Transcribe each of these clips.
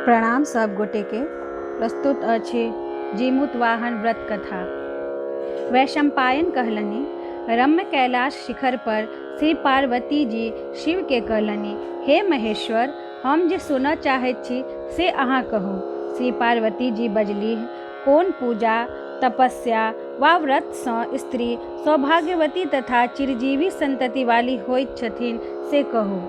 प्रणाम सब गोटेके। प्रस्तुत अछि जीमूत वाहन व्रत कथा। वैशम्पायन कहलनि, रम्य कैलाश शिखर पर श्री पार्वती जी शिव के कहलनि, हे महेश्वर, हम जे सुनऽ चाहैत छी से अहाँ कहू। श्री पार्वती जी बजलीह, कोन पूजा, तपस्या वा व्रत सँ स्त्री सौभाग्यवती तथा चिरजीवी संतति वाली होइत छथिन से कहू।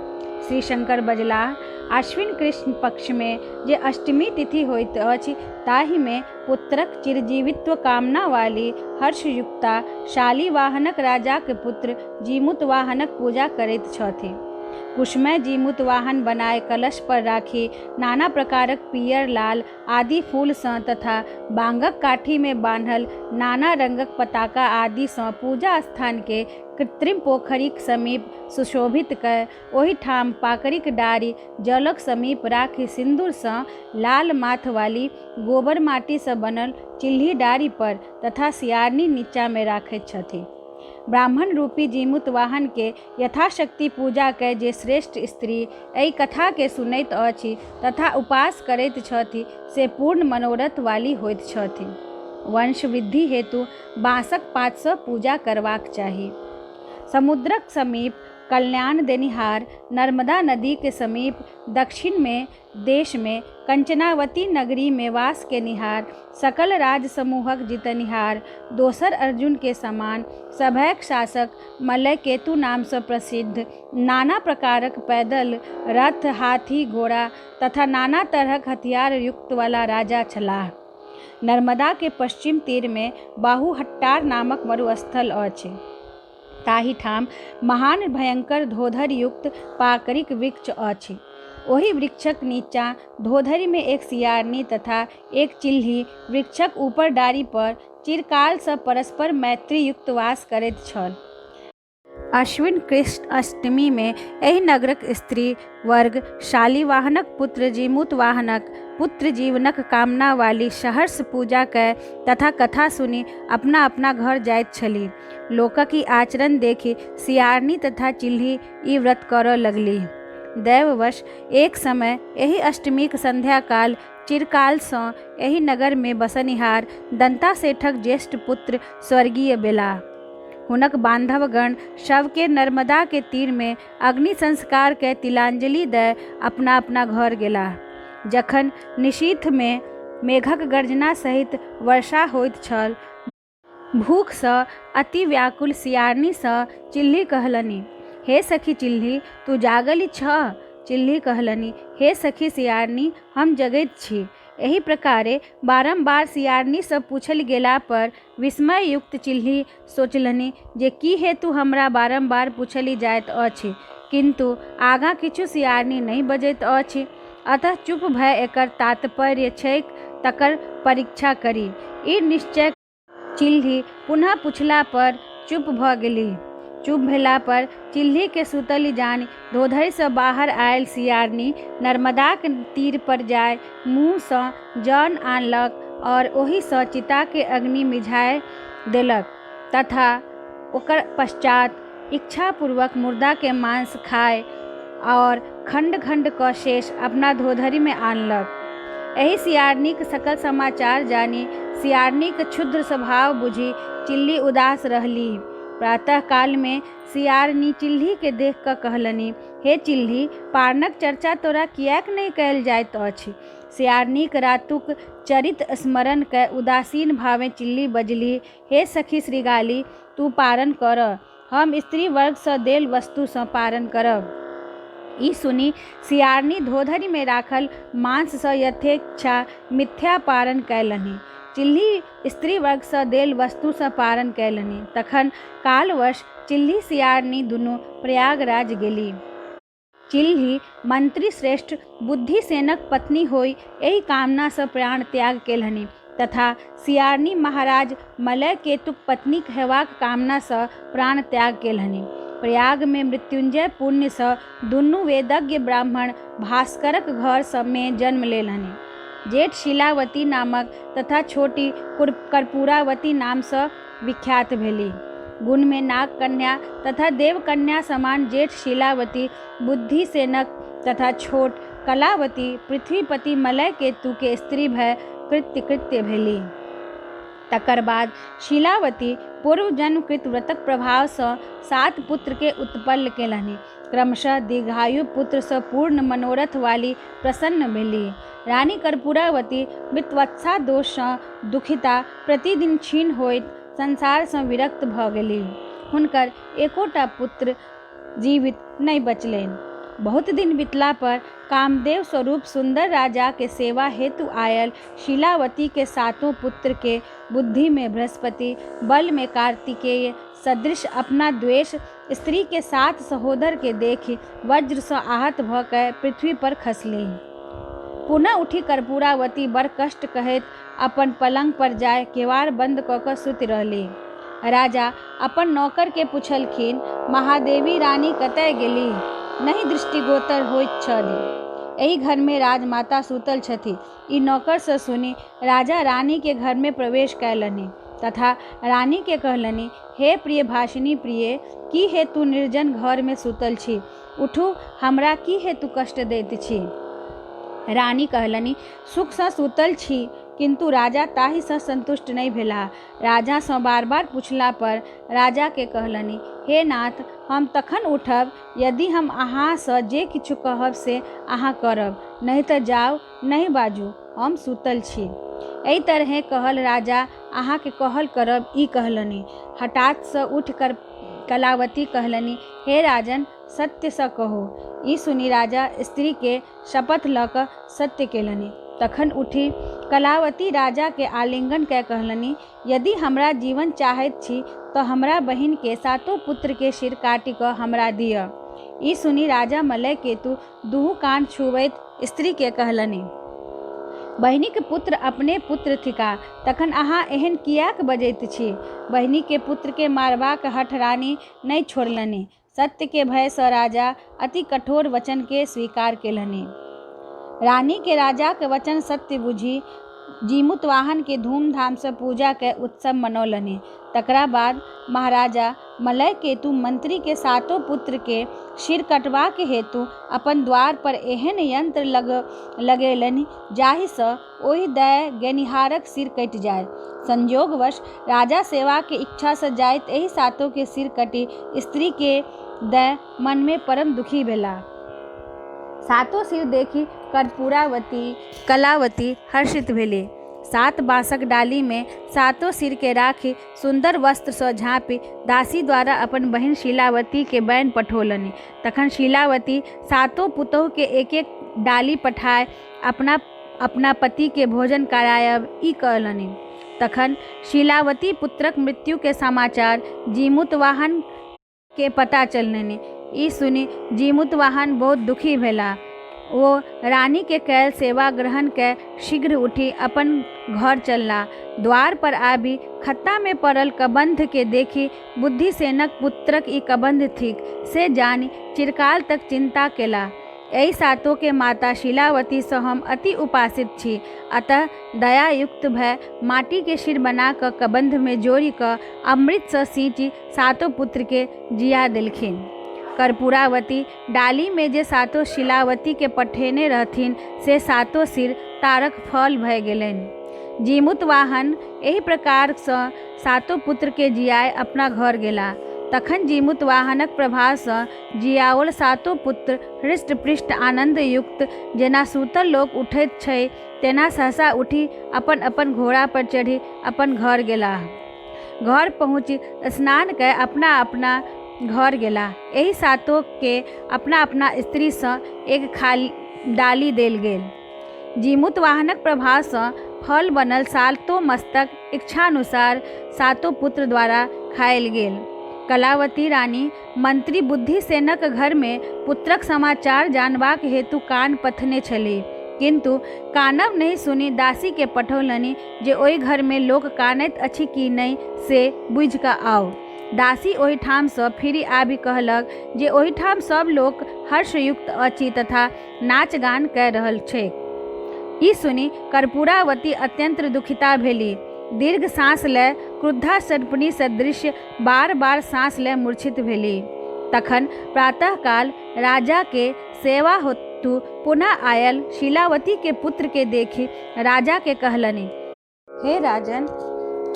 श्री शंकर बजलाह, आश्विन कृष्ण पक्षमे जे अष्टमी तिथि होइत अछि ताहिमे पुत्रक चिरजीवित्व कामना वाली हर्षयुक्ता शालिवाहनक राजाक पुत्र जीमूतवाहनक पूजा करैत छथि। कुशमय जीमूतवाहन बनाय कलश पर राखि नाना प्रकारक पीयर, लाल आदि फूलसँ तथा बाँगक काठीमे बान्हल नाना रंगक पताका आदिसँ पूजा स्थानकेँ कृत्रिम पोखरिक समीप सुशोभित कय ओहिठाम पाकड़िक डारि जलक समीप राखि सिन्दूरसँ लाल माथवाली गोबर माटिसँ बनल चिल्ही डारि पर तथा सियारनी नीचाँमे राखैत छथि। ब्राह्मण रूपी जीमूतवाहनकेँ यथाशक्ति पूजा कय जे श्रेष्ठ स्त्री एहि कथाकेँ सुनैत अछि तथा उपास करैत छथि से पूर्ण मनोरथ वाली होइत छथि। वंशवृद्धि हेतु बाँसक पातसँ पूजा करबाक चाही। समुद्रक समीप कल्याण देनिहार नर्मदा नदीक समीप दक्षिणमे देशमे कंचनावती नगरीमे वास केनिहार सकल राजसमूहक जितनिहार दोसर अर्जुनके समान सभैक शासक मलयकेतु नामसँ प्रसिद्ध नाना प्रकारक पैदल रथ, हाथी, घोड़ा तथा नाना तरहक हथियार युक्त वाला राजा छलाह। नर्मदाके पश्चिम तीरमे बाहुहट्टार नामक मरुस्थल अछि। ताहिठाम महान भयंकर धोधरियुक्त पाकड़िक वृक्ष अछि। ओहि वृक्षक नीचाँ धोधरिमे एक सियारनी तथा एक चिल्ही वृक्षक ऊपर डारि पर चिरकालसँ परस्पर मैत्रीयुक्त वास करैत छल। अश्विन कृष्ण अष्टमीमे एहि नगरक स्त्री वर्ग शालिवाहनक पुत्र जीमूतवाहनक पुत्र जीवनक कामना वाली सहर्ष पूजा कय तथा कथा सुनि अपना अपना घर जाइत छलीह। लोकक ई आचरण देखि सियारनी तथा चिल्ही ई व्रत करऽ लगलीह। दैववश एक समय एहि अष्टमीक संध्याकाल चिरकालसँ एहि नगरमे बसनिहार दन्ता सेठक ज्येष्ठ पुत्र स्वर्गीय भेलाह। हुनक बान्धवगण शवकेँ नर्मदाक तीरमे अग्नि संस्कार कय तिलांजलि दय अपना अपना घर गेलाह। जखन निशीथमे मेघक गर्जना सहित वर्षा होइत छल, भूखसँ अति व्याकुल सियारनीसँ चिल्ही कहलनि, हे सखी चिल्ही, तूँ जागलि छह? चिल्ही कहलनि, हे सखी सियारनी, हम जगैत छी। एहि प्रकारे बारम्बार सियारनीसँ पूछल गेला पर विस्मययुक्त चिल्ही सोचलनि जे की हेतु हमरा बारम्बार पूछलि जाइत अछि, किन्तु आगाँ किछु सियारनी नहि बजैत अछि। अतः चुप भए एकर तात्पर्य छैक तकर परीक्षा करी। ई निश्चय चिल्ही पुनः पुछला पर चुप भऽ गेलीह। चुप भेला पर चिल्हीकेँ सूतलि जानि धोधरिसँ बाहर आयल सियारनी नर्मदाक तीर पर जाय मुँहसँ जऽन आनलक और ओहिसँ चिताकेँ अग्नि मिझाय देलक तथा ओकर पश्चात् इच्छापूर्वक मुर्दाकेँ मांस खाय और खण्ड-खण्ड कऽ शेष अपना धोधरिमे आनलक। एहि सियारनीक सकल समाचार जानि सियारनीक क्षुद्र स्वभाव बुझि चिल्ली उदास रहलीह। प्रातःकालमे सियारनी चिल्हीकेँ देखि कऽ कहलनि, हे चिल्ही, पारणक चर्चा तोरा किएक नहि कयल जाइत अछि? सियारनीक रातुक चरित स्मरण कय उदासीन भावेँ चिल्ली बजलीह, हे सखी शृगाली, तूँ पारण करह। हम स्त्री वर्गसँ देल वस्तुसँ पारण करब। ई सुनि सियारनी धोधरिमे राखल मांससँ यथेच्छा मिथ्या पारण कयलन्हि। चिल्ही स्त्री वर्गसँ देल वस्तुसँ पारण कयलन्हि। तखन कालवश चिल्ही सियारनी दुनू प्रयागराज गेलीह। चिल्ही मंत्रीश्रेष्ठ बुद्धिसेनक पत्नी होइ एहि कामनासँ प्राण त्याग केलन्हि तथा सियारनी महाराज मलयकेतुक पत्नी हेबाक कामनासँ प्राण त्याग केलन्हि। प्रयागमे मृत्युंजय पुण्यसँ दुनू वेदज्ञ ब्राह्मण भास्करक घर मे जन्म लेलन्हि। जेठ शीलावती नामक तथा छोटी कर्पूरावती नामसँ विख्यात भेलीह। गुणमे नागकन्या तथा देवकन्या समान जेठ शीलावती बुद्धिसेनक तथा छोट कलावती पृथ्वीपति मलयकेतु के स्त्री भए कृत्य-कृत्य भेलीह। तकर बाद शीलावती पूर्वजन्मकृत व्रतक प्रभाव सँ सात पुत्र के उत्पन्न केलन्हि। क्रमशः दीर्घायु पुत्र सँ पूर्ण मनोरथ वाली प्रसन्न भेलीह। रानी कर्पूरावती मृतवत्सा दोष सँ दुखिता प्रतिदिन क्षीण होइत संसार सँ विरक्त भऽ गेलीह। हुनकर एकोटा पुत्र जीवित नहि बचलनि। बहुत दिन बितला पर कामदेव स्वरूप सुन्दर राजा के सेवा हेतु आयल शीलावती के सातो पुत्र के बुद्धि मे बृहस्पति, बल मे कार्तिकेय सदृश अपना द्वेष स्त्री के सात सहोदर के देखि वज्र सँ आहत भऽ कए पृथ्वी पर खसलीह। पुनः उठि कर्पूरावती बड़ कष्ट कहैत अपन पलंग पर जाय केवाड़ बन्द कऽ कऽ सूति रहलीह। राजा अपन नौकर के पुछलखिन, महादेवी रानी कतय गेलीह? नहि दृष्टिगोचर होइत छलीह। एहि घर मे राजमाता सूतल छथि। ई नौकर सँ सुनि राजा रानी के घर मे प्रवेश कयलनि तथा रानी के कहलनि, हे प्रिय भाषिनी प्रिये! की हेतु निर्जन घर मे सूतल छी? उठू, हमरा की हेतु कष्ट दैत छी? रानी कहलनि, सुख सँ सूतल छी। किन्तु राजा ताहि सँ सन्तुष्ट नहि भेलाह। राजा सँ बार-बार पुछला पर राजा के कहलनि, हे नाथ! हम तखन उठब यदि हम अहाँ सँ जे किछु कहब से अहाँ करब, नहि तँ जाउ, नहि बाजू, हम सूतल छी। एहि तरहें कहल राजा अहाँक कहल करब ई कहलनि। हठात् सँ उठि कलावती कहलनि, हे राजन! सत्य सँ कहू। ई सुनि राजा स्त्री के शपथ लऽ कऽ सत्य केलनि। तखन उठि कलावती राजा केँ आलिंगन कय कहलनि, यदि हमरा जीवन चाहैत छी तँ हमरा बहिन के सातो पुत्र के सिर काटि कऽ हमरा दिअ। ई सुनि राजा मलयकेतु दुहू कान छुबैत स्त्री केँ कहलनि, बहिनिक पुत्र अपने पुत्र थिकाह, तखन अहाँ एहन किएक बजैत छी? बहिनि के पुत्र केँ मारबाक हठ रानी नहि छोड़लनि। सत्य के भय सँ राजा अति कठोर वचन के स्वीकार केलनि। रानी के राजाक वचन सत्य बुझि जीमूतवाहन के धूमधाम सँ पूजा कय उत्सव मनौलनि। तकरा बाद महाराजा मलयकेतु मंत्री के सातो पुत्र के सिर कटबाक हेतु अपन द्वार पर एहन यंत्र लगेलनि जाहि सँ ओहि दय गेनिहारक सिर कटि जाय। संयोगवश राजा सेवाक इच्छा सँ जाइत एहि सातो के सिर कटि स्त्री के दय मन मे परम दुखी भेलाह। सातो सिर देखि कर्पूरावती कलावती हर्षित भेलीह। सात बाँसक डाली मे सातो सिर के राखि सुन्दर वस्त्र सँ झाँपि दासी द्वारा अपन बहिन शीलावती के बैन पठौलनि। तखन शीलावती सातो पुतोहु के एक-एक डाली पठाय अपना अपना पति के भोजन करायब ई कहलनि। तखन शीलावती पुत्रक मृत्यु के समाचार जीमूतवाहन के पता चललनि। ई सुनि जीमूतवाहन बहुत दुखी भेलाह। ओ रानी के कयल सेवा ग्रहण कय शीघ्र उठि अपन घर चललाह। द्वार पर आबि खत्ता मे पड़ल कबन्ध के देखि बुद्धिसेनक पुत्रक ई कबन्ध थिक से जानि चिरकाल तक चिन्ता केलाह। एहि सातो के माता शीलावती सँ हम अति उपासित छी। अतः दयायुक्त भय माटि के शिर बना कऽ कबन्ध मे जोड़ि कऽ अमृत सँ सींचि सातो पुत्र के जिया देलखिन। कर्पूरावती डाली मे जे सातो शीलावती के पठेने रहथिन से सातो सिर तारक फल भय गेलनि। जीमूतवाहन एहि प्रकार सँ सातो पुत्र के जियाय अपना घर गेलाह। तखन जीमूतवाहनक प्रभाव सँ जियाओल सातो पुत्र हृष्ट-पृष्ट आनन्दयुक्त जेना सूतल लोक उठैत छै तेना सहसा उठि अपन-अपन घोड़ा पर चढ़ि अपन घर गेलाह। घर पहुँचि स्नान कय अपना-अपना घर गेलाह। एहि सातो केँ अपना-अपना स्त्री सँ एक खाली डाली देल गेल। जीमूतवाहनक प्रभाव सँ फल बनल सातो मस्तक इच्छानुसार सातो पुत्र द्वारा खायल गेल। कलावती रानी मंत्री बुद्धिसेनक घर मे पुत्रक समाचार जानबाक हेतु कान पथने छलीह। किन्तु कानब नहि सुनि दासी केँ पठौलनि जे ओहि घर मे लोक कानैत अछि कि नहि से बुझि कऽ आउ। दासी ओहिठाम सँ फिरि आबि कहलक जे ओहिठाम सब लोक हर्षयुक्त अछि तथा नाच-गान कय रहल छैक। ई सुनि कर्पूरावती अत्यन्त दुखिता भेलीह। दीर्घ साँस लय क्रुद्धा सर्पिणी सदृश बार-बार साँस लय मूर्छित भेलीह। तखन प्रातःकाल राजा के सेवा हेतु पुनः आयल शीलावती के पुत्र के देखि राजा के कहलनि, हे राजन,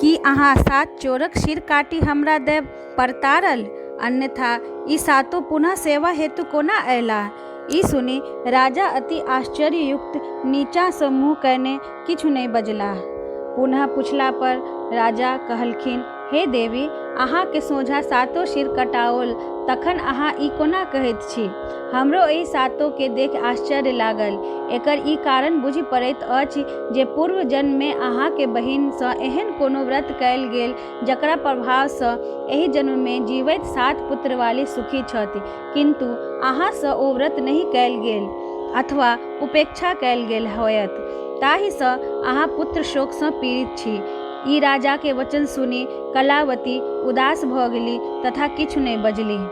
की अहाँ सात चोरक सिर काटि हमरा दय परतारल? अन्यथा ई सातो पुनः सेवा हेतु कोना अयलाह? ई सुनि राजा अति आश्चर्ययुक्त नीचाँ सँ मुँह कयने किछु नहि बजलाह। पुनः पुछला पर राजा कहलखिन, हे देवी, अहाँ के सोझाँ सातो सिर कटाओल तखन अहाँ ई कोना कहैत छी? हमरो एहि सातो केँ देखि आश्चर्य लागल। एकर ई कारण बुझि पड़ैत अछि जे पूर्व जन्म मे अहाँ के बहिन सँ एहन कोनो व्रत कयल गेल जकरा प्रभाव सँ एहि जन्म मे जीवैत सात पुत्रवाली सुखी छथि, किन्तु अहाँ सँ ओ व्रत नहि कयल गेल अथवा उपेक्षा कयल गेल होयत, ताहि सँ अहाँ पुत्र शोक सँ पीड़ित छी। ई राजा के वचन सुनि कलावती उदास भऽ गेली तथा किछु नहि बजलीह।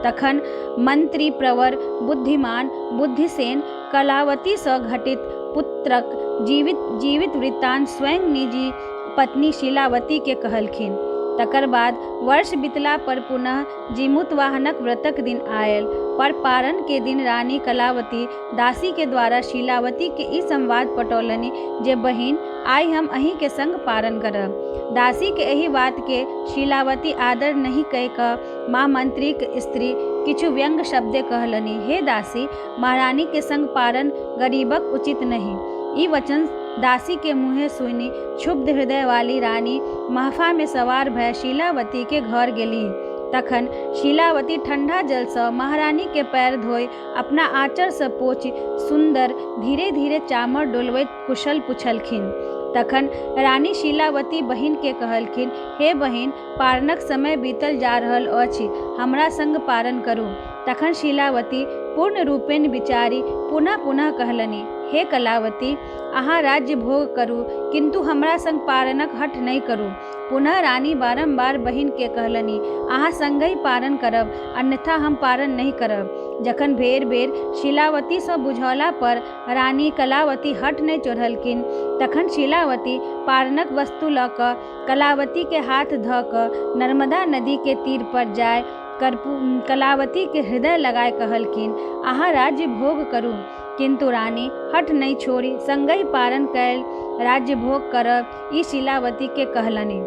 तखन मंत्री प्रवर बुद्धिमान बुद्धिसेन कलावती सँ घटित पुत्रक जीवित जीवित वृत्तांत स्वयं निजी पत्नी शीलावती के कहलखिन। तकर बाद वर्ष बितला पर पुनः जीमूतवाहनक व्रतक दिन आयल। पर पारण के दिन रानी कलावती दासी के द्वारा शीलावती के ई संवाद पठौलनि जे बहिन, आइ हम अहीं के संग पारण करब। दासी के एहि बात के शीलावती आदर नहि कय कऽ महामंत्रीक स्त्री किछु व्यंग्य शब्दे कहलनि, हे दासी, महारानी के संग पारण गरीबक उचित नहि। ई वचन दासी के मुँहे सुनि क्षुब्ध हृदय वाली रानी महफा मे सवार भय शीलावती के घर गेलीह। तखन शीलावती ठंडा जल सँ महारानी के पैर धोय अपना आँचर सँ पोछि सुन्दर धीरे-धीरे चामर डोलबैत कुशल पुछलखिन। तखन रानी शीलावती बहिन के कहलखिन, हे बहिन, पारणक समय बीतल जा रहल अछि, हमरा संग पारण करू। तखन शीलावती पूर्ण रूपेण विचारि पुनः-पुनः कहलनि, हे कलावती, अहाँ राज्य भोग करू, किन्तु हमरा संग पारणक हठ नहि करू। पुनः रानी बारम्बार बहिन केँ कहलनि, अहाँ संगहि पारण करब, अन्यथा हम पारण नहि करब। जखन बेर-बेर शीलावती सँ बुझौला पर रानी कलावती हठ नहि चोढ़लखिन, तखन शीलावती पारणक वस्तु लऽ कऽ कलावती के हाथ धऽ कऽ नर्मदा नदी के तीर पर जाय कलावती के हृदय लगाय कहलखिन, अहाँ राज्य भोग करू। किन्तु रानी हठ नहि छोड़ि संगहि पारण कयल राज्य भोग करब ई शीलावती के कहलनि।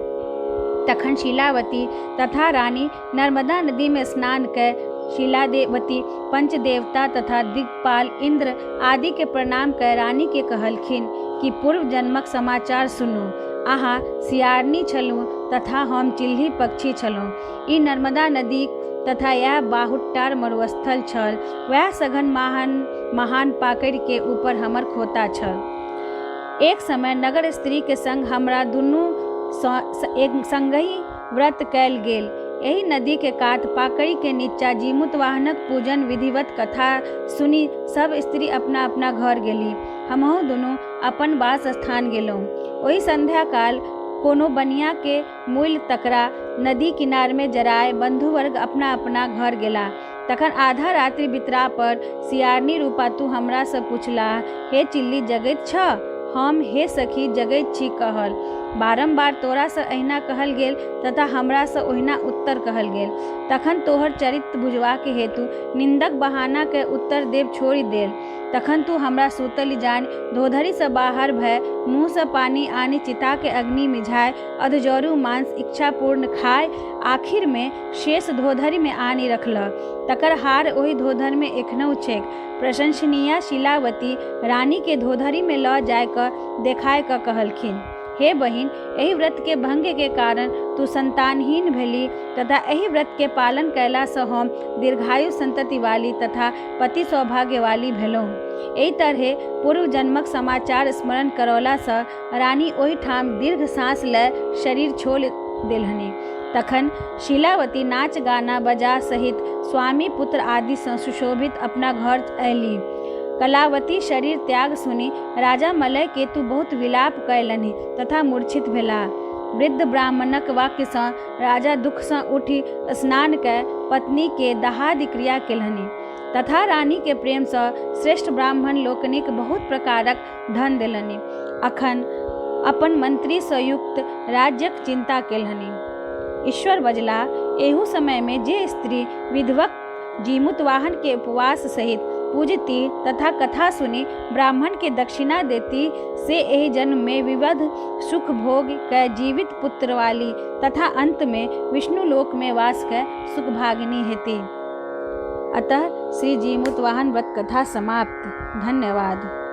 तखन शीलावती तथा रानी नर्मदा नदी मे स्नान कय शीलावती पंचदेवता तथा दिग्पाल इन्द्र आदि के प्रणाम कय रानी के कहलखिन कि पूर्व जन्मक समाचार सुनू। अहाँ सियारनी छलहुँ तथा हम चिल्ही पक्षी छलहुँ। ई नर्मदा नदीक तथा इएह बाहुट्टार मरुस्थल छल। वएह सघन महान महान पाकड़ि के ऊपर हमर खोता छल। एक समय नगर स्त्री के संग हमरा दुनू सँ संगहि व्रत कयल गेल। एहि नदी के कात पाकड़ि के नीचा जीमूतवाहनक पूजन विधिवत कथा सुनि सब स्त्री अपना-अपना घर गेलीह। हमहूँ दुनू अपन वास स्थान गेलहुँ। ओहि संध्याकाल कोनो बनिया के मुइल तकरा नदी किनार मे जराय बन्धुवर्ग अपना-अपना घर गेलाह। तखन आधा रात्रि बितरा पर सियारनी रूपा तू हमरा सँ पुछलाह, हे चिल्ली, जगैत छह? हम, हे सखी, जगैत छी कहल। बारम्बार तोरा सँ एहिना कहल गेल तथा हमरा सँ ओहिना उत्तर कहल गेल। तखन तोहर चरित्र बुझबाक हेतु निन्दक बहाना कय उत्तर देब छोड़ि देल। तखन तू हमरा सूतलि जानि धोधरि सँ बाहर भय मुँह सँ पानि आनि चिता के अग्नि मिझाय अधजरू मांस इच्छापूर्ण खाय आखिर मे शेष धोधरि मे आनि रखलह। तकर हाड़ ओहि धोधरि मे एखनहु छैक। प्रशंसनीया शीलावती रानी केँ धोधरि मे लऽ जाय कऽ देखाय कऽ कहलखिन, हे बहिन, एहि व्रत के भंग के कारण तू संतानहीन भेलीह तथा एहि व्रत के पालन कयला सँ हम दीर्घायु संतति वाली तथा पति सौभाग्य वाली भेलहुँ। एहि तरहे पूर्व जन्मक समाचार स्मरण करौला सँ रानी ओहि ठाम दीर्घ साँस लय शरीर छोड़ि देलन्हि। तखन शीलावती नाच गाना बजा सहित स्वामी पुत्र आदि सँ सुशोभित अपना घर अयलीह। कलावती शरीर त्याग सुनि राजा मलय केतु बहुत विलाप कयलन्हि तथा मूर्छित भेलाह। वृद्ध ब्राह्मणक वाक्य सँ राजा दुःख सँ उठि स्नान कय पत्नी के दहादि क्रिया केलन्हि तथा रानी के प्रेम सँ श्रेष्ठ ब्राह्मण लोकनिक बहुत प्रकारक धन देलनि। अखन अपन मंत्री सँ युक्त राज्यक चिन्ता केलन्हि। ईश्वर बजलाह, एहू समय मे जे स्त्री विधिवत जीमूतवाहन के उपवास सहित पूजती तथा कथा सुनि ब्राह्मण के दक्षिणा देती से एहि जन्म मे विविध सुख भोग कय जीवित पुत्र वाली तथा अंत मे विष्णु लोक मे वास कय सुखभागिनी हेती। अतः श्री जीमूतवाहन व्रत कथा समाप्त। धन्यवाद।